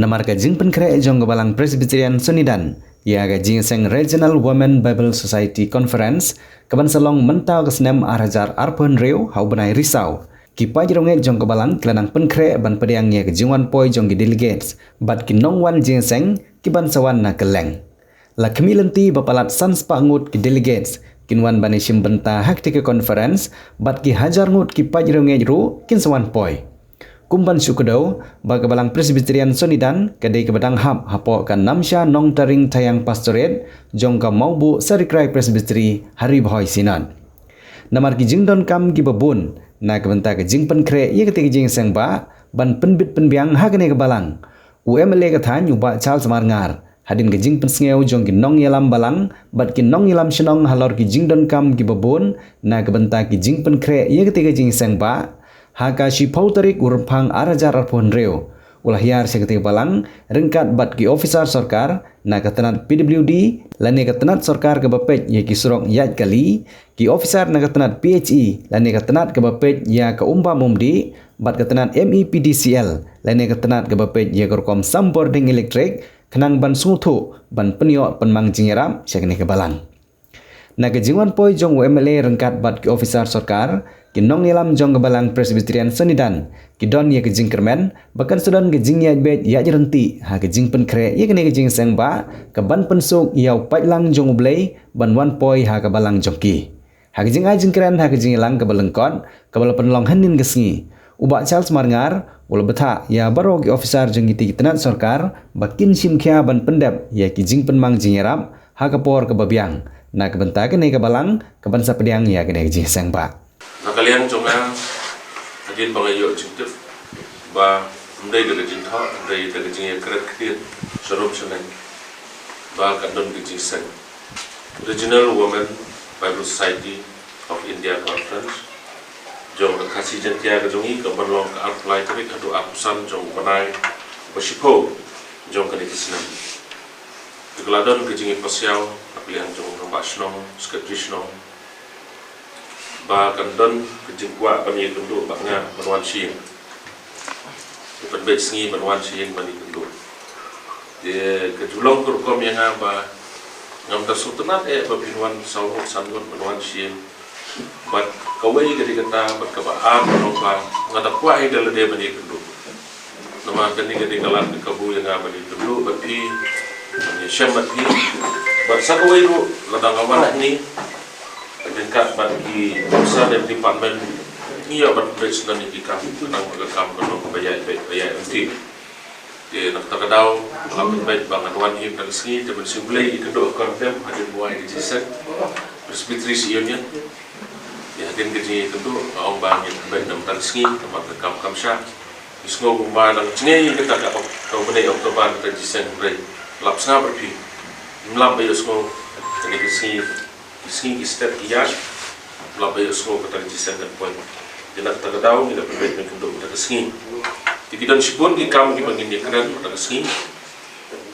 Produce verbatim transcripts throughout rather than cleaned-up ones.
Namar ka jingpynkhreh jong ka Balang Presbyterian Sonidan ïa ka jingïaseng Regional Women Bible Society Conference, ka ban sa long mynta ka snem ar hajar arphew hynriew ha u bnai Risaw, ki paid riewngeit jong ka Balang ki la nang pynkhreh ban pdiang ïa ka jingwan poi jong ki delegates bad ki nongwan jingïaseng ki ban sa wan na kylleng. La khmih lynti ba palat san spah ngut ki delegates kin wan ban ïashim bynta ha katei ka conference, bad ki hajar ngut ki paid riewngeit ruh kin sa wan poi. Kum ban shu kdew ba ka Balang Presbyterian Sonidan ka dei kaba dang hap hapoh ka Namsha Nongtaring Thaiang Pastorate jong ka Mawbuh Sari Krai Presbytery ha Ri Bhoi Synod. Namar ki jingdonkam kiba bun na ka bynta ka jingpynkhreh ïa katei ka jingïaseng bah ban pynbit pynbiang ha kane ka Balang, u M L A ka thaiñ u Bah Charles Marngar, hadien ka jingpynsngew jong ki nongïalam Balang bad ki nongïalam shnong halor ki jingdonkam kiba bun na ka bynta ki jingpynkhreh ïa katei ka jingïaseng bah, ha ka shiphew tarik u Rymphang ar hajar arphew hynriew, u la hiar sha katei ka Balang ryngkat bad ki officer sorkar na ka tnat P W D lane ka tnat sorkar kaba peit ïa ki surok ïaid kali, ki officer na ka tnat P H E lane ka tnat kaba peit ïa ka umbam umdih, bad ka tnat M E P D C L lane ka tnat kaba peit ïa ka rukom sam bording elektrik, khnang ban sngewthuh ban pynïoh pynmang jingïarap sha kane ka Balang. Na ka jingwan poi jong u M L A ryngkat bad ki officer sorkar, ki nongïalam jong ka Balang Presbyterian Sonidan ki don ïa ka jingkyrmen ba kan sa don ka jingïaid beit ïaid ryntih ha ka jingpynkhreh ïa kane ka jingïaseng bah, ka ban pynsuk ïa u paidlang jong U Blei ban wan poi ha ka Balang jong ki. Ha ka jingai jingkren ha ka jingïalang kaba lyngkot kaba la pynlong hynnin ka sngi, u Bah Charles Marngar u la bthah ïa baroh ki officer jong kitei ki tnat sorkar ba kin shim khia ban pyndep ïa ki jingpynmang jingïarap ha ka por kaba biang na ka bynta kane ka Balang ka ban sa pdiang ïa kane ka jingïaseng bah. Na ka liang jong nga, hadien ba nga ïoh jingtip ba ym dei da ka jingthoh, ym dei da ka jingïakren ktien sharum shaneng ba kan don ka jingïaseng Regional Women Bible Society of India Conference jong ka Khasi Jaiñtia ka jong ngi, ka ban long ka arphew lai tarik haduh arphew san jong u bnai ba shiphew jong kane ka snem. Te ka la don ka jingïapasiaw na ka liang jong u rangbah shnong, secretary shnong, ba kan don ka jingkwah ban ïakynduh bad nga ban wan sha ïing. Te pynbeit sngi ban wan sha ïing ban ïakynduh. Te ka ju long ka rukom ïa nga ba ngam da sngewtynnat eh ba phin wan saw ngut san ngut ban wan sha ïing. Bad kawei ka dei kata, bad kaba ar ka long ba nga da kwah hi da lade ban ïakynduh. Namar kane ka dei ka lad ka kabu ïa nga ban ïakynduh bad phi, ban ïashem bad phi. Bad sa kawei ruh, lada nga wan hangne ryngkat bad ki officer department, ngi ïoh ban pynbeit syndon ïa ki kam, khnang ba ka kam kan long kaba ïaid beit, ba ïaid ryntih. Te na kata ka daw, nga pynbeit ba ngan wan hi mynta ka sngi, te mynsiem Blei ïakynduh ha kordem hadien ba wai ka jingïaseng Presbytery Union. Te hadien ka jingïakynduh nga ong ba ngin pynbeit na mynta ka sngi, namar ka kam kam shah. Ngi sngew kumba dang jngai kata ka Ok-, ka u bnai October kata ka jingïaseng, hynrei lap sngap bad phi. Ym lap ba ïohsngew kane ka sngi, ki sngi ki step ki ïaid, ym lap ba ïohsngew kata ka jingïaseng kan poi. Te na kata ka daw ngi la pynbeit ban ïakynduh mynta ka sngi. Te ki don shibun ki kam kiba ngin ïakren mynta ka sngi.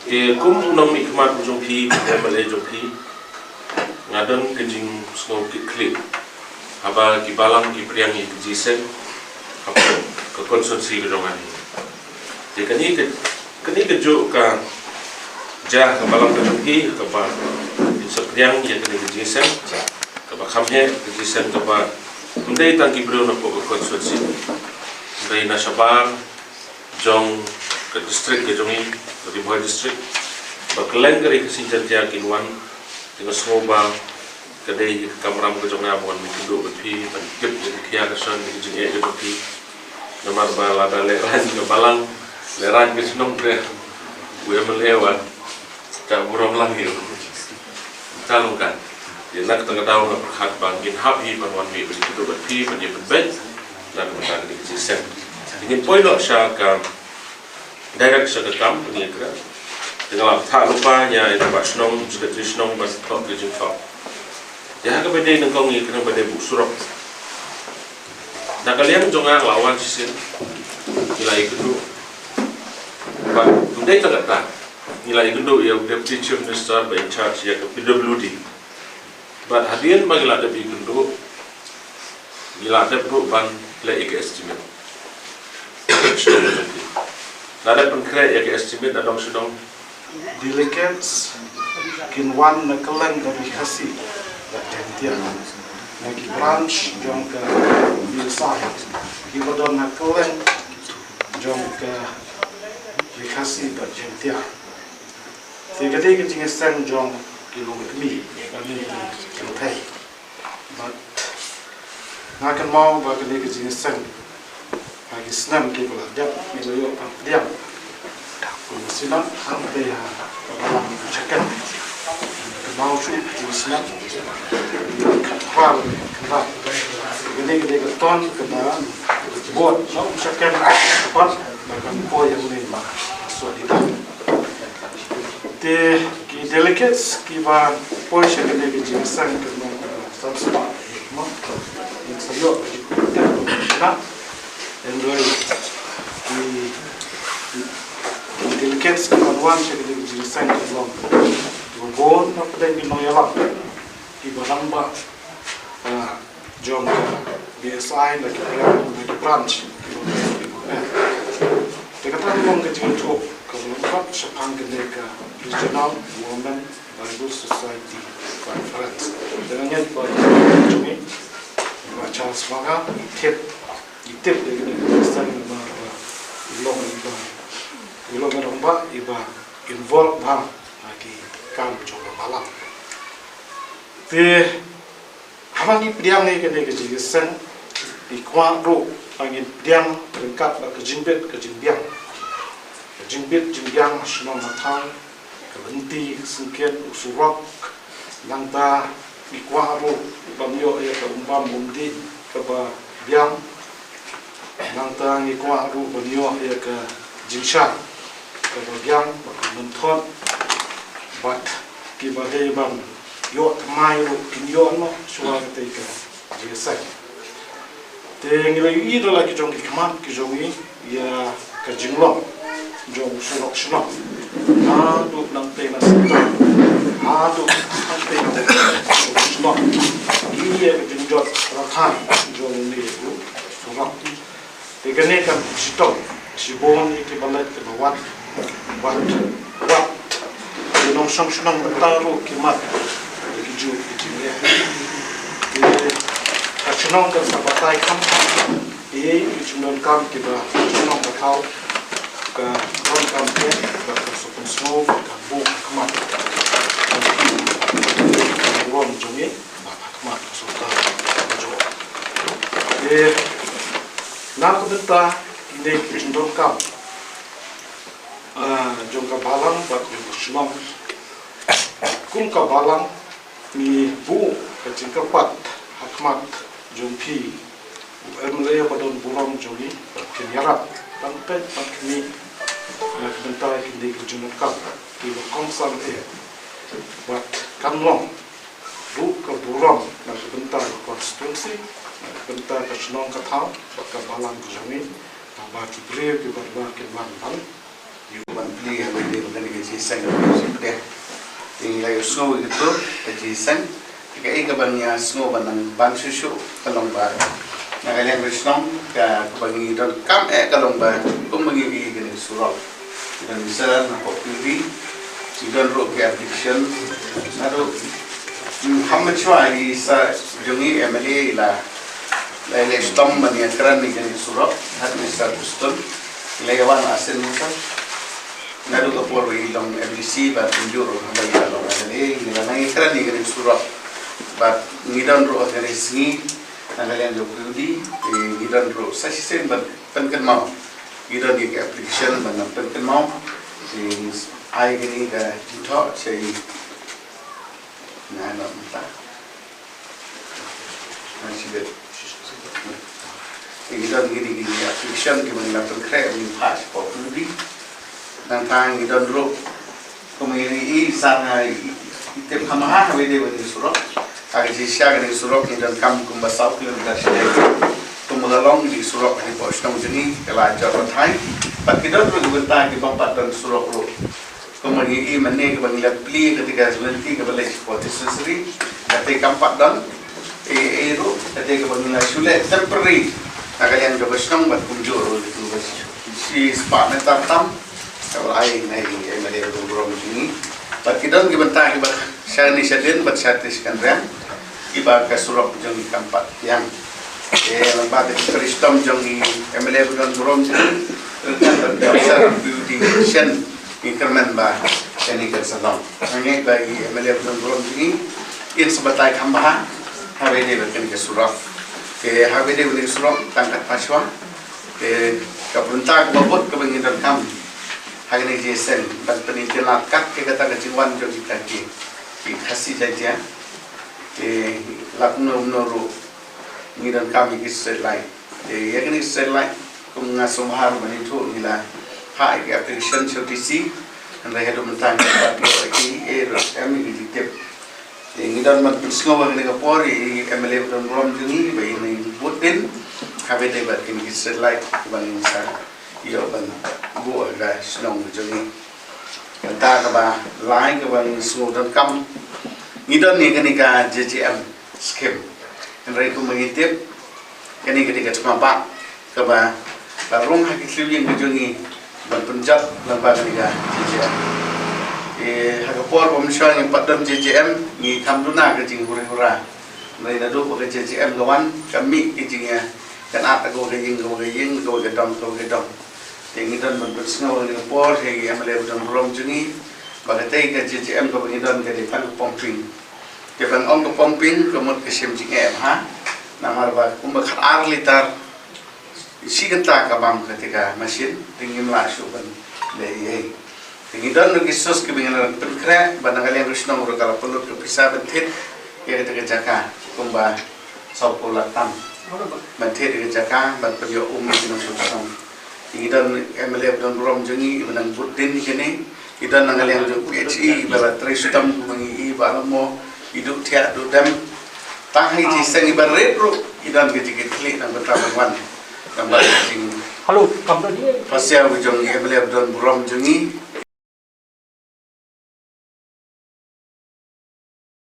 Te kum u nongmihkhmat u jong phi, u M L A jong phi, nga don ka jingsngew kit khlieh haba ki balang ki pdiang ïa ka jingïaseng hapoh ka constituency ka jong nga hi. Te kane ka, kane kajuh ka jia ha ka balang ka jong phi, kaba phin sa pdiang ïa kane ka jingïaseng kaba kham heh, ka jingïaseng kaba ym dei tang ki briew napoh ka constituency, hynrei na shabar jong ka district ka jong ngi, ka Ri Bhoi District, ba kylleng ka Ri Khasi Jaiñtia kin wan. Te nga sngew ba ka dei ka kamram ka jong nga ban wan ïakynduh bad phi, ban tip ïa ka khia ka shon, ïa ka jingeh ka jong phi. Namar ba lada lehraiñ ka balang, lehraiñ ka shnong, te u M L A wan, te burom lang ïa u. Te long kan, ïa na kata ka daw nga pyrkhat ba ngin hap hi ban wan mih ban ïakynduh bad phi, ban ïa pynbeit na ka bynta kane ka jingïaseng. Te ngin poi noh sha ka, direct sha ka kam ban ïakren. Te nga la bthah lypa ïa i rangbah shnong, secretary shnong ban thoh ka jingthoh. Te ha kaba dei nyngkong ïakren ba dei buh surok. Na ka liang jong nga, nga la wan shisien, ngi la ïakynduh. Bad ym dei tang kata, ngi la ïakynduh ïa u Deputy Chief Minister ba in charge ïa ka P W D. Bad hadien ba ngi la dep ïakynduh, ngi la dep ruh ban leh ïa ka estimate. Lada pynkhreh ïa ka estimate na dong shu dong. Delegates kin wan na kylleng ka Ri Khasi bad Jaiñtia na ki branch jong ka B S I kiba don na kylleng jong ka Ri Khasi bad Jaiñtia. Te ka dei ka jingïaseng jong ki longkmie, ka dei ka jingthei. Bad nga kynmaw ba kane ka jingïaseng ha ki snem kiba la dep ngi la ïoh ban pdiang. Kum ka Synod hangtei ha ka Balang Umshaken. Kynmaw shuh ka jingsngap. Khatphra kynrad. Kane ka dei ka ton kaba bud na Umshaken pat ba kan poi ïa une ma Sohdidan. Te ki delegates kiba poi sha kane ka jingïaseng ka long kaba san spah. Mo, ïa sa ïoh ka jingkyrkhu na. Hynrei ki, ki, ki delegates kiba wan sha kane ka jingïaseng ka long kiba bun na pdeng ki nongïalam kiba rangbah, ah, jong ka B S I na ki branch, na ki branch. Te kata ka long ka jingïathuh kaba lyngkot shaphang kane ka Regional Women Bible Society Conference. Te nga ngeit ba jong ngi, ba Charles Manga, i tip, i tip ïa kane ka jingïaseng namar ba i long iba, i long i rangbah iba involve bha ha ki kam jong ka balang. Te haba ngi pdiang ïa kane ka jingïaseng, ngi kwah ruh ba ngin pdiang ryngkat bad ka jingbit ka jingbiang. Ka jingbit jingbiang ha shnong ha thaw, ka lynti ka syngkien, u surok, nangta ngi kwah ruh ban ïoh ïa ka umbam umdih kaba biang. Nangta ngi kwah ruh ban ïoh ïa ka jingshai kaba biang, ba ka mynthut, bad kiba dei ban ïoh thymmai ruh kin ïoh noh shuwa katei ka jingïaseng. Te ngi la ïohi da la ki jong ki khmat ki jong ngi ïa ka jinglong jong u surok shnong. Haduh nangtei na Sengkang, haduh nangtei na surok shnong. Ngi ïa ka jingjot rathai jong une u surok. Te kane kan shitom shibun ïa kiba leit kiba wad, wad, wad. Ki nongshong shnong mynta ruh ki mad ïa ki juh ki jingeh. Te ka shnong kan sa batai kham kham ïa ki jingdonkam kiba shnong ka thaw ka donkam te, bad kan sa pynsngew bad kan buh ha khmat. Kan buh jong ngi. Bad ha khmat ka sorkar ka jong. Te na ka bynta kine ki jingdonkam, ah, jong ka balang bad jong ka shnong, kum ka balang ngi buh ka jingkyrpad ha khmat jong phi u M L A ba don burom jong ngi, bad phin ïarap ban peit ban khmih na ka bynta kine ki jingdonkam kiba kongsan eh. Bad kan long ruh ka burom na ka bynta ka constituency, na ka bynta ka shnong ka thaw bad ka balang ka jong ngi, ba ki briew kiba dei kin wan ban ïoh ban plie ha kane ka jingïaseng ka jingïaseng. Te ngi la ïohsngew ïa kito ka jingïaseng. Kaei kaba ngi ïohsngew ba nang ban shuh shuh ka long ba na ka liang ka shnong ka, kaba ngi donkam eh ka long ba kum ba ngi ïohi kane ka surok. Ngi don bishar na pop P U D, ngi don ruh ki application, naduh, hmm, ha mynshwa i sa jong i M L A i la, la i leh shitom ban ïakren ïa kane ka surok, ha Mister Houston, i la ïa wan arsien mynta. Naduh ka por ba i long M D C bad kumjuh ruh haba i la long M L A, ngi la nang ïakren ïa kane ka surok. Bad ngi don ruh ha kane ka sngi, na ka liang ka P U D, te ngi don ruh sa shisien ban pynkynmaw. Ngi don ïa ka application ban pynkynmaw. Te ai kane ka jingthoh sha i. Na, na, mynta. Na, shi bit. Te ngi don kine ki application kiba ngi la pynkhreh, ngi phah sha pop P U D. Nangta ngi don ruh Kum i, i sa nga i, i tip kham bha ha kaba ïadei bad kane ka surok. Ha ka jingshisha kane ka surok ngi donkam kumba saw kilometer shi dei. Kumba ka long kane ka surok hapoh shnong jong ngi ka la jot batai. Bad ki don ruh ki bynta kiba ym pat don surok ruh. Kumba ngi i mynne kaba ngi la plie kata ka lynti kaba leit shapoh dispensary. Kata kam pat don. Ei, ei ruh, kata kaba ngi la shu leh temporary. Na ka liang kaba shnong bad kumjuh ruh kito ba shu. Shi spah meter tam. Ka ba la ai na i MLA ba don burom jong ngi. Bad ki don ki bynta ki ba shane shadien bad shatei shi kynrang, ki ba ka surok jong ngi kam pat biang. Te lyngba ka jingtrei shitom jong i MLA ba don burom jong ngi, ryngkat bad ka officer PWD shen, ngi kyrmen ba kane kan sa long. Nga ngeit ba i MLA ba don burom jong ngi in sa batai kham bha ha kaba ïadei bad kane ka surok. Te ha kaba ïadei bad kane ka surok, tang katba shuwa, te ka bynta kaba bud kaba ngi donkam ha kane ka jingïaseng ban pynïaid ïa kat ka kata ka jingwan jong kita ki, ki Khasi Jaiñtia. Te la kumno kumno ruh ngi donkam ïa ki street light. Te ïa kane ka street light, kum nga sngewbha ruh ban ïathuh, ngi la phah ïa ki application sha u DC. Hynrei haduh mynta ngi pat ïoh ïa ki, eh, ruh em ïa ki jingtip. Te ngi don ban pynsngew ha kane ka por ïa i MLA ba don burom jong ngi ba in i bud din ha kaba ïadei bad kine ki street light kiba ngin sa ïoh ban buh ha ka shnong ka jong ngi. Kata kaba lai kaba ngi sngewdonkam, ngi don ïa kane ka JJM scheme. Hynrei kumba ngi tip, kane ka dei ka thma bah kaba la rung ha ki thliew ïing ka jong ngi ban pynjot lyngba kane ka JJM. Eh, ha ka por ba mynshuwa ngim pat don JJM, ngi kham duna ka jinghuri hura. Hynrei naduh ba ka JJM ka wan, ka mih ka jingïakynad ha kawei ka ïing, kawei ka ïing, kawei ka dong, kawei ka dong. Te ngi don ban pynsngew ha kane ka por ha i MLA ba don burom jong ngi ba katei ka JJM kaba ngi don ka dei tang ka pumping. Te ban ong ka pumping ka mut ka shim jingeh bha. Namar ba kumba khatar litar shi kynta ka bam kata ka machine, te ngim lah shuh ban leh ei ei. Te ngi don ruh ki source kiba ngi la pynkhreh, bad na ka liang ka shnong ruh ka la pynlut ka pisa ban thied ïa kata ka jaka kumba sawphew lak tam ban thied ïa ka jaka ban pynïoh um ïa ki nongshong shnong. Te ngi don MLA ba don burom jong ngi iba nang bud din ïa kane. Ngi don na ka liang jong PHE iba la trei shitom kumba ngi i ba la mo, i duh thiah duh dem. Tang ha i jingïaseng iba rit ruh i don ka jingkitkhlieh na ka bynta ban wan. Tang ba ka jing Hello, kam don. Pasiaw jong i MLA ba don burom jong ngi.